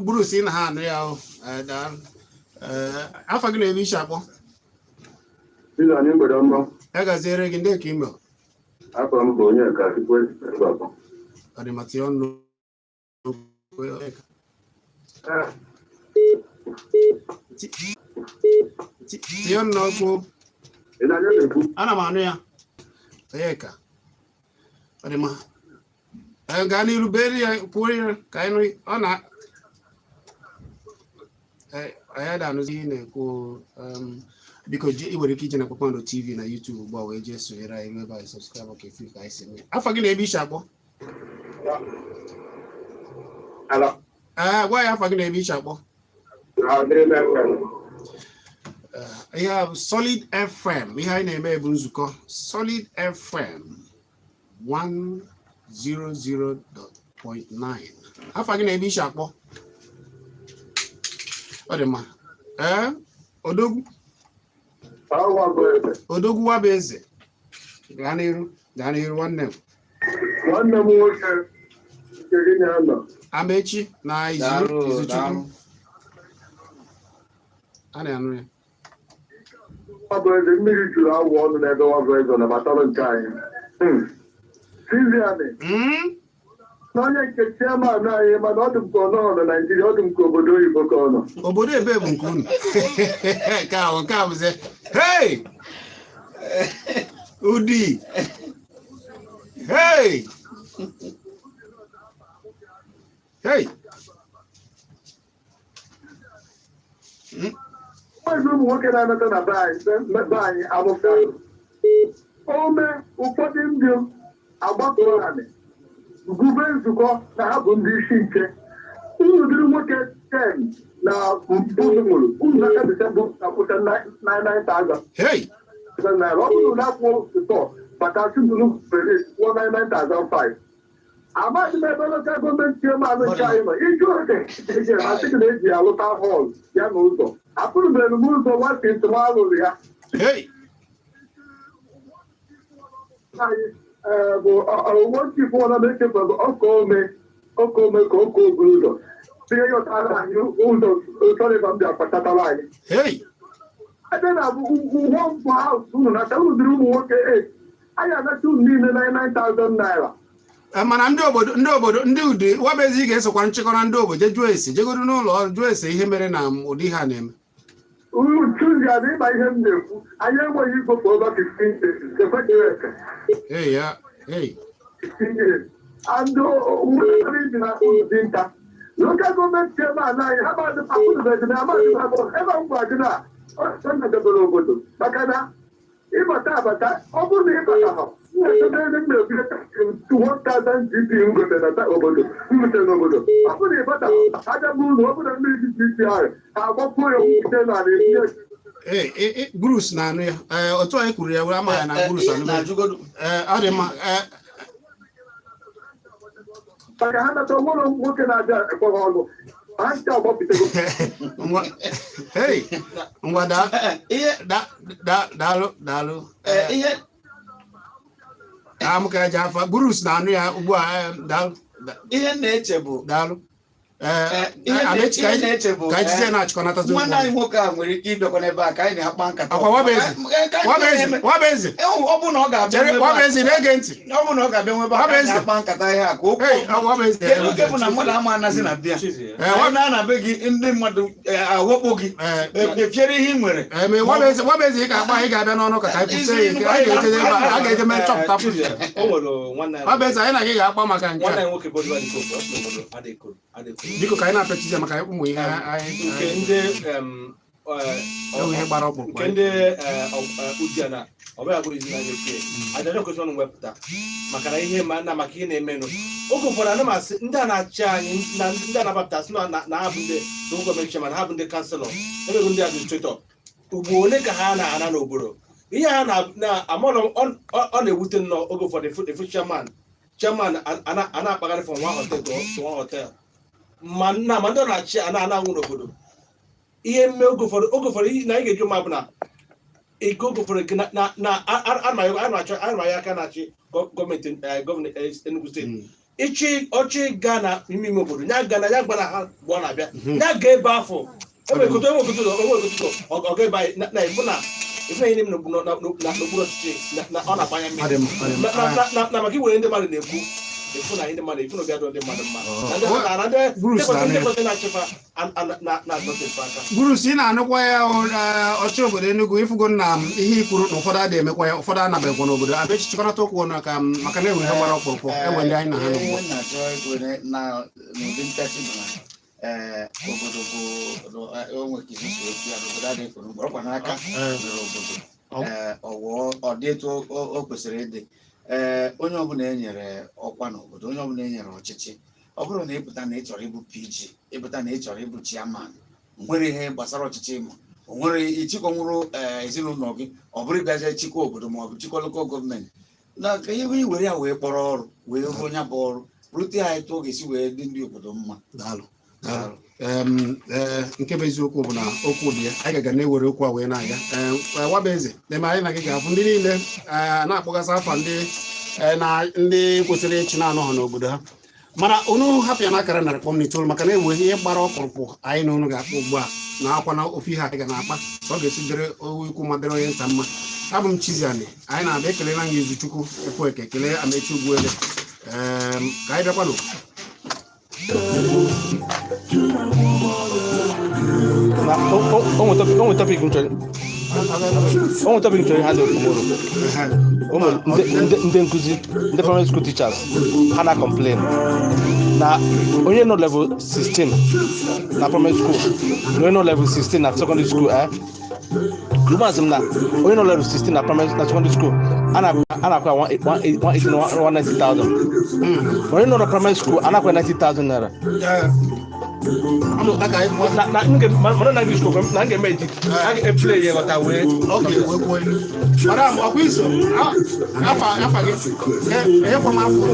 Bruce, ị na ha anụ ya o. Eh, daalụ. Eh, afa gị na ebe isi akpọ? Izu anyị, mgbede ọma. Ya gaziere gị. Ndị ka ime? Afọ m bụ onye ka Chukwu esi. Ọ dị mma, tinye ọnụ n'okwu. Tinye ọnụ n'okwu. Ị na-anya na-ekwu? Ana m anụ ya, Onyeka. Ọ dị mma. Ee, gaa n'iru, beri ya, kwuo ya ka anyị nụ. Ọ na Ee, anyị ada anụzi ihe ị na-ekwu. Biko, ị nwere ike ije na Kpakpando TV na YouTube ugbu a wee jee sonyere anyị ebe anyị, subscribe ka efu ka anyị si eme. Afa gị na ebe ishi akpọ? Ala. Ee, gwa ya afa gị na ebe ishi akpọ. Adịrị m efe. Ihe a bụ Solid FM. Ihe anyị na-eme bụ nzukọ Solid FM 100.9. Afa gị na ebe ishi akpọ? Ọ dị mma. Ee, odogwu. Awa bụ eze. Odogwu wa bụ eze. Gaa n'iru, gaa n'iru, nwanne m. Nwanne m nwoke nke gị na-anọ. Amechi na Izu. Daalụ. Izuchukwu. Daalụ. A na-anụ ya. Nwa bụ eze, mmiri juru awụ ọnụ n'ebe nwa bụ eze na batara nke anyị. Siziani, na onye nke chairman anyị, mana ọ dị m ka ọ nọrọ na Naijiria, ọ dị m ka obodo oyibo ka ọ nọ. Obodo ebe bụ nke unu? Nke a bụzi hey udi hey hey. Maazị, ụmụ nwoke na-anata na be anyị be anyị amụta ome, ụfọdụ ndị agbakọrọ anị gube nzukọ na ha bụ ndị isi nche. Nwoke 10 na unu mụrụ unu n'aka Disemba akwụcha 99,000 Hey! naira. Ọ bụrụ na akwụ ụtọ maka asị unu pere kwụọ 99,500. Amaghị m ebe local government chairman nke anyị nọ iju oge eji asị gị na eji alụta hall ya na ụzọ apụrụbeghị m ụzọ nwata ntụm alụrụ ya. Hey! Anyị bụ onwe chief ọna na-echefuru ọka ome ọka ome ka ọka oburu ụzọ tinye ya ọtara anyị ụzọ Sullivan bịa kpachatara anyị. Hey! Ebe na-abụ ụgwọ mpụ house unu nata unu dịrị ụmụ nwoke 8, anyị anacha unu niile 99,000 naira. Mana ndị obodo ndị ụdị wabezi ga-esokwa nchịkọrọ ndị obodo jee jụọ ese, jegodu n'ụlọ ọrụ jụọ ese ihe mere na ụdị ha na-eme. Unu chụzi ịma ihe m na-ekwu, anyị enweghị igwe for over 15 days ekweghị eke. Hey ya, hey! 15 years and nwere dị na ụlọ nta local government chairman anyị ha madụ akpụrụbeghị na amadụ ha bụ ebe m gwa gị na ọ nadebere obodo maka na ịbata abata, ọ bụrụ na ịbata ha na-ebe m na-ebute 1000 GP m gotere na obodo m butere n'obodo, ọ bụrụ na ịbata aja bụ ụlọ, ọ bụrụ na mmiri dị GP ahụ ha agbapụ ya nwute na na-etinye. Ee, Bruce na-anụ ya. Ee, otu anyị kwuru ya were ama ya na Bruce Ihe anụ ya. na-ajụgodu. Ee, ọ dị mma. Ee. Maka ha nata onwere nwoke na-abịa ekweghị ọnụ ha nche agbapụtego. Ngwa, hey, ngwa, daa. Ihe Daalụ, daalụ. Ihe Amụ ka eji afa Bruce na-anụ ya ugbu a. Daalụ. Ihe m na-eche bụ Daalụ. Ihe Amechi, ka ihe anyị na-eche bụ ka anyị jizie na-achịkọnatazi nwanne okwu. anyị nwoke a nwere ike ịbịakwa n'ebe a ka anyị na-akpa nkata. Akwa Wabezi. Ka anyị Wabezi. na-eme. Wabezi. Ọ bụ na ọ ga-abịa Chere. ebe a. Wabezi na-ege ntị. Ọ bụ na ọ ga-abịa nwebe a ka anyị Wabezi. na-akpa nkata ihe a ka okwu. Hey, ọ Wabezi. Kedu nke bụ na mmadụ ama anazi na bịa Chizi, anyị na be gị, ndị mmadụ awakpo gị, efiere ihe ị nwere. Ee, ma Wabezi, ị ga-akpa anyị ga-abịa n'ọnụ ka anyị kwụsị ya ike. Anyị ga-eje ebe a, a ga-eje mee nchọpụta. Chizi, o nwere nwanne anyị Wabezi, anyị na gị ga-akpa maka nke nwanne a. anyị nwoke bụ Oliver Dikofu, ọ sị na obodo adịghị adịghị. Biko, ka anyị na-apịachizi maka ụmụ ihe anyị Nke ndị enwe ihe gbara ọkpụrụkpụ. Nke ndị Udiana ọ bụghị abụrụ izi na-anya ekwe ajaja kwesịrị ọnụ wepụta maka na ihe ma na maka ihe na-emenụ oge ụfọdụ ana m asị ndị a na-achị anyị na ndị a na-abapụta sị na ha bụ ndị local government chairman, ha bụ ndị councillor, emego ndị administrator, ugbo ole ka ha na-ana n'obodo ihe ha na amarọ ọ na-ewute nnọọ. Oge ụfọdụ efu chairman a na-akpagharị from one hotel to one hotel, ma na ma ndị ọ na-achị a na-ana anwụ n'obodo ihe mme. Oge ụfọdụ na anyị ga-eju ma bụ na ego oge ụfọdụ gị na ana m aka na-achị gọọmenti gọvanọ Enugu Steeti ịchị ọchị gaa na ime ime obodo ya gaa na ya gbara ha mgbe ọ na-abịa ya gaa ebe afọ enwekoto ọ ga ebe anyị na ịfụ na ihe na-eme n'okpuru ọchịchị na ọ na-agbanya Ọ mmiri dị mma, ọ dị mma. na maka iwere ndị mmadụ na-ekwu ịfụ na ndị mmadụ ịfụ na obi adịrọ ndị mmadụ mma na ndị Bruce ndị na-anụ ya. kwesịrị na-achịfa na-adọtefe aka. Bruce, ị na-anụkwa ya ọchị obodo Enugu ịfụgo na ihe i kwuru na ụfọdụ adịghị emekwa ya, ụfọdụ anabeghịkwa n'obodo abịa chịkọnata okwu ọnụ ka maka na enwe ihe gbara ọkpụrụkpụ enwe ndị anyị na ha nọ Ihe ugbu a. m na-achọ ikwu na n'ụdị ntachi bụ na obodo bụ o nwere ka isi si okwu ya na obodo adịghị kwuru mgbe ọkwa n'aka mere obodo ọwụọ ọ dị etu o kwesịrị ịdị. Onye ọbụla e nyere ọkwa n'obodo, onye ọbụla e nyere ọchịchị, ọ bụrụ na ịpụta na ị chọrọ ịbụ PG, ịpụta na ị chọrọ ịbụ chairman, nwere ihe gbasara ọchịchị ịma o nwere ịchịkọnwụrụ ezinụlọ gị, ọ bụrụ ịbịazie chịkwa obodo ma ọ bụ chịkwa local government na ka ihe i were ya wee kpọrọ ọrụ wee rụọ onye bụ ọrụ rute ya etu ọ ga-esi wee dị ndị obodo mma. Daalụ, daalụ. Nke bụ eziokwu bụ na okwu dị ya, anyị ga na-ewere okwu a wee na-aga. Wabeze eme anyị na gị ga-afụ ndị niile na-akpọgasị afa ndị na ndị kwesịrị ịchị na-anọghị n'obodo ha, mana unu hapụ ya n'akara 100.9 maka na ewe ihe gbara ọkpụrụkpụ anyị na unu ga-akpọ ugbu a na akwa na ofe ihe anyị ga na-akpa ka ọ ga-esi dịrị ikwu ma dịrị onye nta mma. Abụ m Chiziani, anyị na-abịa ekelela m Izuchukwu Ekwueke, kelee Amechi Ugwuele. Ka anyị bịakwanụ. Na o nwe topic m chọrọ handle tomorrow. Ụmụ ndị nkụzi, ndị primary school teachers, ha na complain na onye nọ level 16 na primary school na onye nọ level 16 na secondary school, rumors m na onye nọ level 16 na primary na secondary school a na-akwụ ya 180, 190,000, onye nọ na primary school a na-akwụ ya 90,000 naira. Amụta ka anyị pụọ. Na mana na English program na m ga-eme edit, a ga-eplay ya ghọta wee. Oge wee kwuo ilu. Madam, ọkwa iso afa afa gị enyekwa m afọ.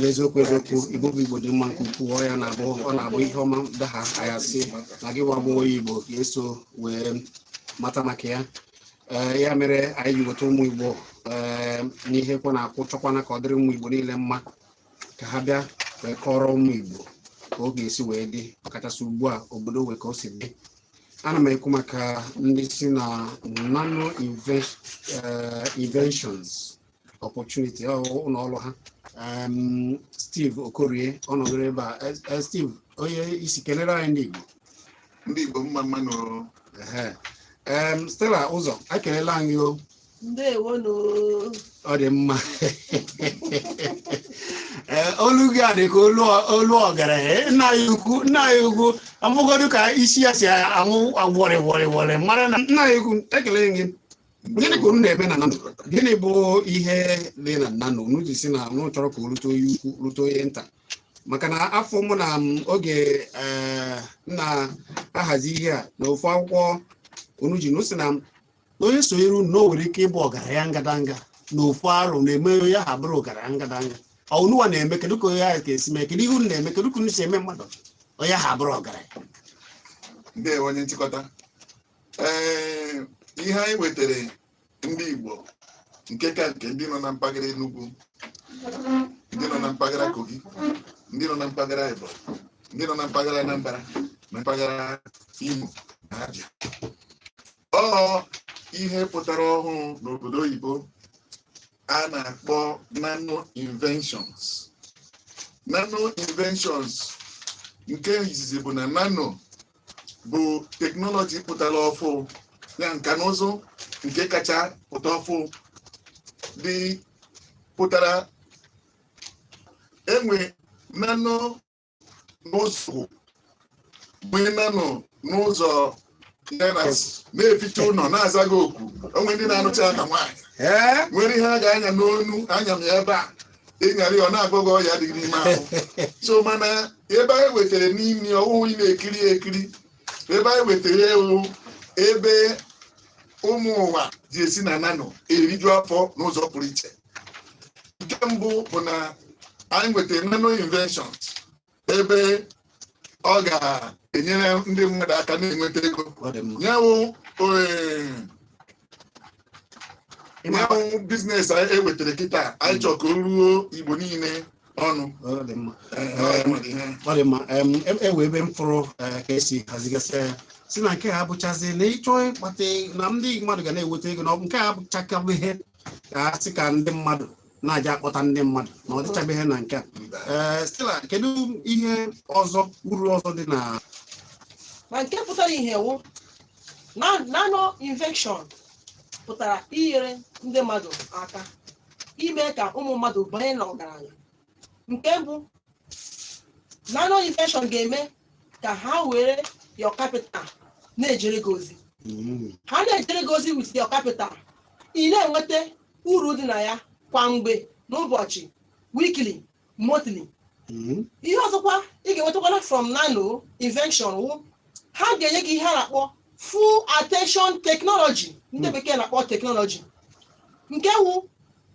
N'eziokwu eziokwu, Igbo bụ Igbo dị mma nke ukwuu. Ọ ya na-abụ, ọ na-abụ ihe ọma daha ayasị na gị nwa bụ onye Igbo ga-eso wee mata maka ya. Ee, ya mere anyị ji weta ụmụ Igbo, ee, n'ihe kwe na-akwụ chọkwana ka ọ dịrị ụmụ Igbo niile mma, ka ha bịa wee kọrọ ụmụ Igbo ka ọ ga-esi wee dị, ọkachasị ugbu a obodo wee ka o si dị. Ana m ekwu maka ndị si na Nano Inventions Opportunity, ụlọ ọrụ ha. Steve Okorie ọ nọgoro ebe a. Steve, onye isi, kelere anyị ndị Igbo. Ndị Igbo, mma mmanụ. Stella Ụzọ, ekelela anyị o. Ndewonu. Ọ dị mma. Ee, olu gị a dị ka olu ọgaranya. Nna anyị ukwu, nna anyị ukwu, amụgodu ka isi ya si anwụ wọrị wọrị wọrị, mara na nna anyị ukwu. Ekele gị. Gịnị ka unu na-eme na Nano? Gịnị bụ ihe dị na Nano unu ji si na unu chọrọ ka o rute onye ukwu, rute onye nta? Maka na afọ mụ na m oge na-ahazi ihe a na ofu akwụkwọ unu ji na si na onye sonyere unu na o nwere ike ịbụ ọgaranya ngadanga na ofu arụ na-eme ya ha bụrụ ọgaranya ngadanga. Ọ unuwa na-eme? Kedu ka onye ahụ ga-esi mee? Kedu ihe unu na-eme? Kedu ka unu si eme mmadụ onye ha bụrụ ọgaranya? Ndewo, onye nchịkọta. Ee, ihe anyị wetara ndị Igbo, nke ka nke ndị nọ na mpaghara Enugu, ndị nọ na mpaghara Kogi, ndị nọ na mpaghara Ebonyi, ndị nọ na mpaghara Anambra na mpaghara Imo na Abia, ọ ihe pụtara ọhụụ n'obodo oyibo a na-akpọ Nano Inventions. Nano Inventions nke izizi bụ na nano bụ technology pụtara ọfụ ya, nka na ụzụ nke kacha pụta ọfụ dị pụtara. Enwe nano n'ụzọ, nwee nano n'ụzọ ya na-eficha ụlọ, na-aza gị oku. Onwe ndị na-anụcha ka nwaanyị nwere ihe a ga-anya n'onu anya m ya ebe a, ịnyara ya, ọ na-agwọ gị ọya adịghị n'ime ahụ. So mana ebe anyị wetara n'ime ọwụwụ ị na-ekiri ekiri, ebe anyị wetara ewu, ebe ụmụ ụwa ji esi na nano eriju afọ n'ụzọ pụrụ iche. Nke mbụ bụ na anyị nwetara Nano Inventions, ebe ọ ga-enyere ndị mmadụ aka na-enweta ego. Ọ dị mma. Nyanwụ business anyị ewetara kịta, anyị chọrọ ka o ruo Igbo niile ọnụ. Ọ dị mma. Ee, ọ nwere ihe. Ọ dị mma. Ewe ebe m fụrụ, ka esi hazigasị ya, si na nke a abụchazi na ịchọ ịkpata na ndị mmadụ ga na-eweta ego, na nke a abụchakabụ ihe ka a sị ka ndị mmadụ na-aja akpọta ndị mmadụ, na ọ dịchabeghị na nke a. Ee, Stella, kedu ihe ọzọ, uru ọzọ dị na Ma nke pụtara ihe wụ na Nano Invention pụtara inyere ndị mmadụ aka ime ka ụmụ mmadụ banye n'ọgaranya. Nke mbụ, Nano Invention ga-eme ka ha were your capital na-ejere gị ozi. Ha na-ejere gị ozi with your capital, ị na-enweta uru dị na ya kwa mgbe n'ụbọchị, weekly, monthly. Ihe ọzọkwa ị ga-enwetakwana from Nano Invention wụ ha ga-enye gị ihe a na-akpọ full attention technology, ndị bekee na-akpọ technology, nke wụ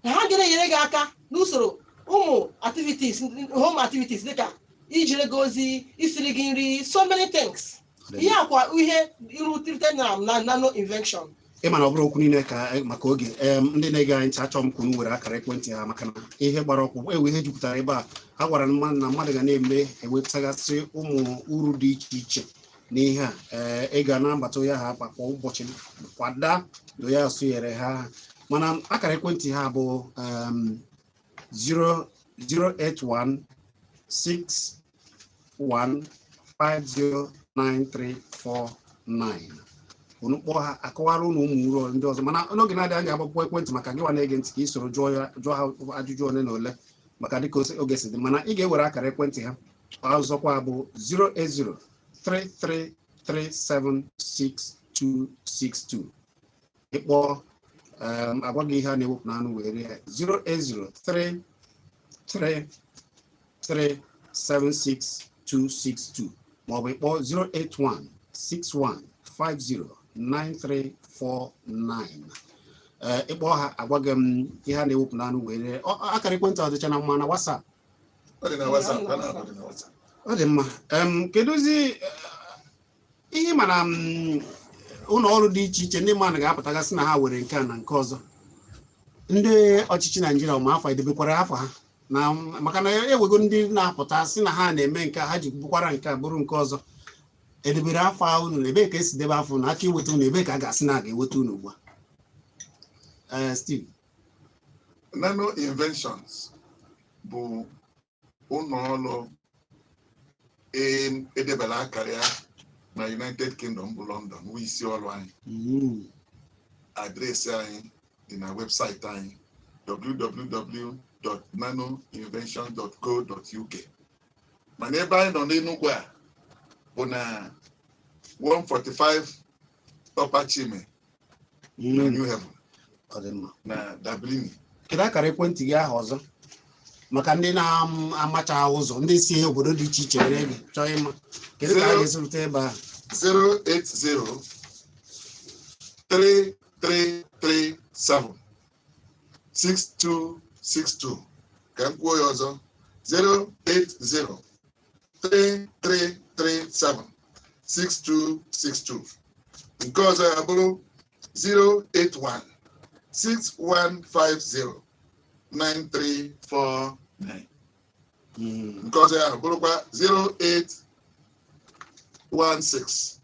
na ha ga na-enyere gị aka n'usoro ụmụ activities, home activities, dịka ijere gị ozi, isiri gị nri, so many things. Ihe akwa ihe irute na Nano Invention. Ịma na ọ bụrụ okwu niile ka maka oge ndị na-ege anyị ntị, achọrọ m ka unu were akara ekwentị ha, maka na ihe gbara ọkwụ ewe ihe jupụtara ebe a. A gwara mmadụ na mmadụ ga na-eme ewepụtagasị ụmụ uru dị iche iche n'ihe a. Ee, ị ga na-agbata onye ahụ akpa kwa ụbọchị kwada na onye ahụ sonyere ha. Mana akara ekwentị ha bụ 081 61 509349. Unu kpọọ ha, akọwara unu ụmụ uru ndị ọzọ. Mana n'oge na-adịghị anya, agbapụ ekwentị maka gị nwa na-ege ntị ka ị soro jụọ ha ajụjụ ole na ole, maka dịka oge si dị. Mana ị ga-ewere akara ekwentị ha ọzọkwa bụ 08033376262. Ịkpọ, agwa gị ihe a na-ewepụ n'anụ wee rie ya. 08033376262, maọbụ ịkpọ 08161509349. Ee, ịkpọ ha, agwa gị m ihe a na-ewepụ n'anụ wee rie. Akara ekwentị ọ dịcha na mma na WhatsApp? Ọ dị na WhatsApp, ọ na-abụ dị na WhatsApp. Ọ dị mma. Kedụzi ihe mana ụlọ ọrụ dị iche iche ndị mmadụ ga-apụtagasị na ha were nke a na nke ọzọ, ndị ọchịchị Naijiria ma afọ edebekwara afọ ha na, maka na ewego ndị na-apụta sị na ha na-eme nke a, ha ji bukwara nke a bụrụ nke ọzọ, edebere afọ a unu, ebee ka esi debe afọ unu, aka iweta unu, ebee ka a ga-asị na a ga-eweta unu ugbu a? Ee, Steve. Nano Inventions bụ ụlọ ọrụ edebere akara ya na United Kingdom, bụ London bụ isi ọrụ anyị. Address anyị dị na website anyị, www.nanoinvention.co.uk. Mana ebe anyị nọ n'Enugwu a bụ na 145 Upper Chime na New Haven Ọ dị mma. na Dublin. Kedu akara ekwentị gị ahụ ọzọ, maka ndị na-amacha ụzọ, ndị si obodo dị iche iche were gị chọọ ịma kedu ka a ga-esi rute ebe ahụ? 080 3337 6262. Ka m kwuo ya ọzọ: 080 3337 6262. Nke ọzọ ya bụrụ 081 6150 9349. Nke ọzọ ya bụrụkwa 0816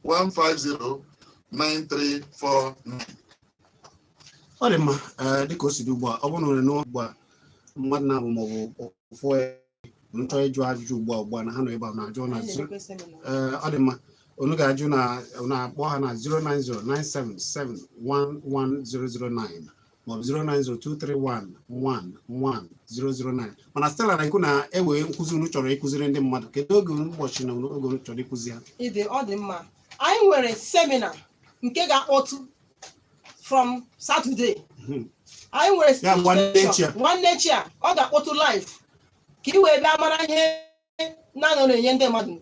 150 9349. Ọ dị mma. Ee, dịka o si dị ugbu a, ọ bụrụ na unu ugbu a mmadụ na-abụ maọbụ ụfụ unu chọọ ịjụ ajụjụ ugbu a na ha nọ ebe a na-ajụ na Anyị na-emekwe seminar. Ee, ọ dị mma. Unu ga-ajụ na unu akpọ ha na 09097711009 maọbụ 09023111009. Mana Stella na-ekwu na ewe nkụzi unu chọrọ ịkụziri ndị mmadụ, kedu oge ụbọchị na oge unu chọrọ ịkụzi ha? Ịdị ọ dị mma. Anyị nwere seminar nke ga-akpọtụ from Saturday. Anyị nwere Ya bụ nwanne echi a. Nwanne echi a, ọ ga-akpọtụ live ka ị wee bịa mara ihe na-anọ na-enye ndị mmadụ.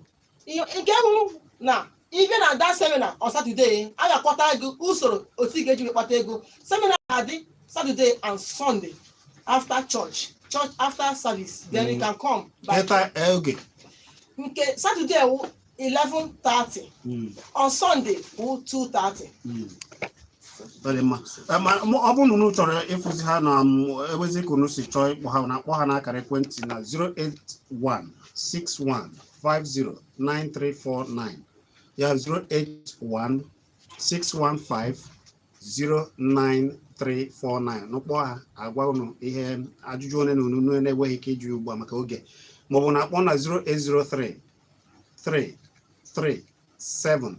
Nke bụ na ịbịa na that seminar on Saturday, a ga-akpọta gị usoro otu ị ga-eji wee kpata ego. Seminar ga-adị Saturday and Sunday after church after service, then you can come by Eta oge? Nke Saturday wụ 11:30. On Sunday wụ 2:30. Ọ dị mma. Ma ọ bụrụ na unu chọrọ ịfụzi ha na ewezi ka unu si chọọ ịkpọ ha, na akpọ ha n'akara ekwentị na 08161509349, ya 08161509349. N'ụkpọ ha, agwa unu ihe ajụjụ ole na unu na-enweghị ike ịjụ ugbu a maka oge, maọbụ na akpọ na 0803 3 3 7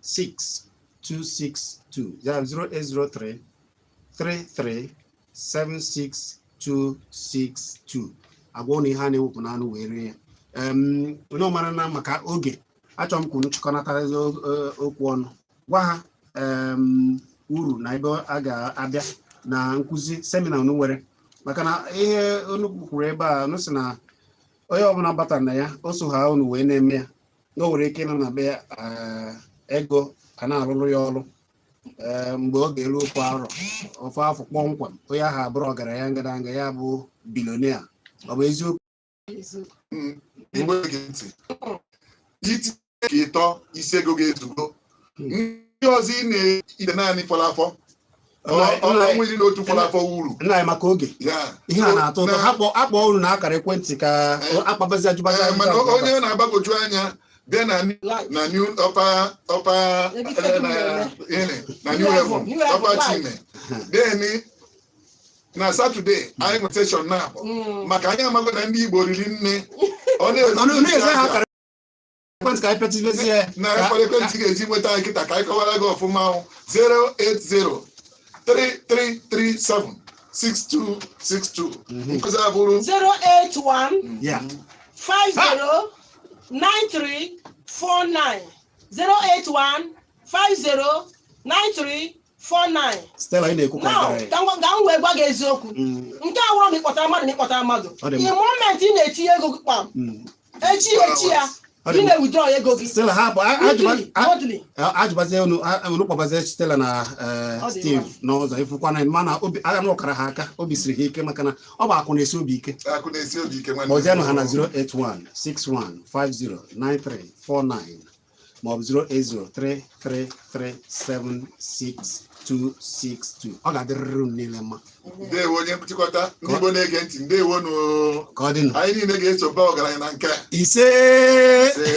6 262, ya 0803 33 76262. Agwa ụnụ ihe a na-ewepụ n'anụ wee rie ya. Onye ọmara na maka oge, achọrọ m ka unu chịkọnatarazi okwu ọnụ, gwa ha uru na ebe a ga-abịa na nkụzi seminar unu nwere, maka na ihe unu kwuru ebe a, unu sị na onye ọbụla batara na ya, o so ha unu wee na-eme ya, na o nwere ike ịnọ na be ya, ego a na-arụrụ ya ọrụ. Ee, mgbe ọ ga-eru ofu arọ, ofu afọ kpọmkwem, onye ahụ abụrụ ọgaranya ngadanga, ya bụ billionaire. Ọ bụ eziokwu? Igbo, ege ntị. Itinye ka ịtọ isi ego ga-ezugo. Ndị ọzọ ị na-ide naanị fọrọ afọ, ọnwa 11 fọrọ afọ uru. Nna anyị, maka oge, ya ihe a na-atọ ụtọ. Ha akpọ unu na akara ekwentị ka akpabazi ajụbazi Ee, mana ajụjụ. Onye na-agbagwoju anya bịa na Live. Na new upper upper Ebe ife dum na na-eme. ihe, na New New Haven, Haven New Haven Upper live. Chime. Then na Saturday anyị nwere session na abụọ maka anyị amago na ndị Igbo riri nne, ọ na-eru Ọnụ na-eze ha akara ekwentị ka anyị pịachibezie ya. Na akara ekwentị ga-eji nweta anyị kịta ka anyị kọwara gị ọfụma ahụ: 080 3337 6262. Nkụzi abụrụ 081 ya 50 93 49, 081 50 93 49. Stella, ị na-ekwu ka Now, gara ya. ka m wee gwa gị eziokwu, nke a wụrụ ma ịkpọtara mmadụ na ịkpọtara mmadụ, Ọ dị mma. in moment ị na-etinye ego gị kpam, echi echi ya Ọ dị ị mma. na-ewithdraw ego gị Stella, ha bụ weekly, monthly. Ajụbazie unu, unu kpọbazie Stella na Ọ dị Steve n'ụzọ ịfụkwana, mana obi agha ọkara ha aka, obi siri ha ike maka na ọ bụ akụ na-esi obi ike. Akụ na-esi obi ike, nwanne. Kpọzienụ ha na 081 61 50 9349 maọbụ 080 33376 262. Ọ ga-adịrịrị unu niile mma. Ndewo, onye nchịkọta. Ndị Igbo na-ege ntị, ndewo nụ. Ka ọ dịnụ. Anyị niile ga-eso baa ọgaranya na nke a. Ise. Ise.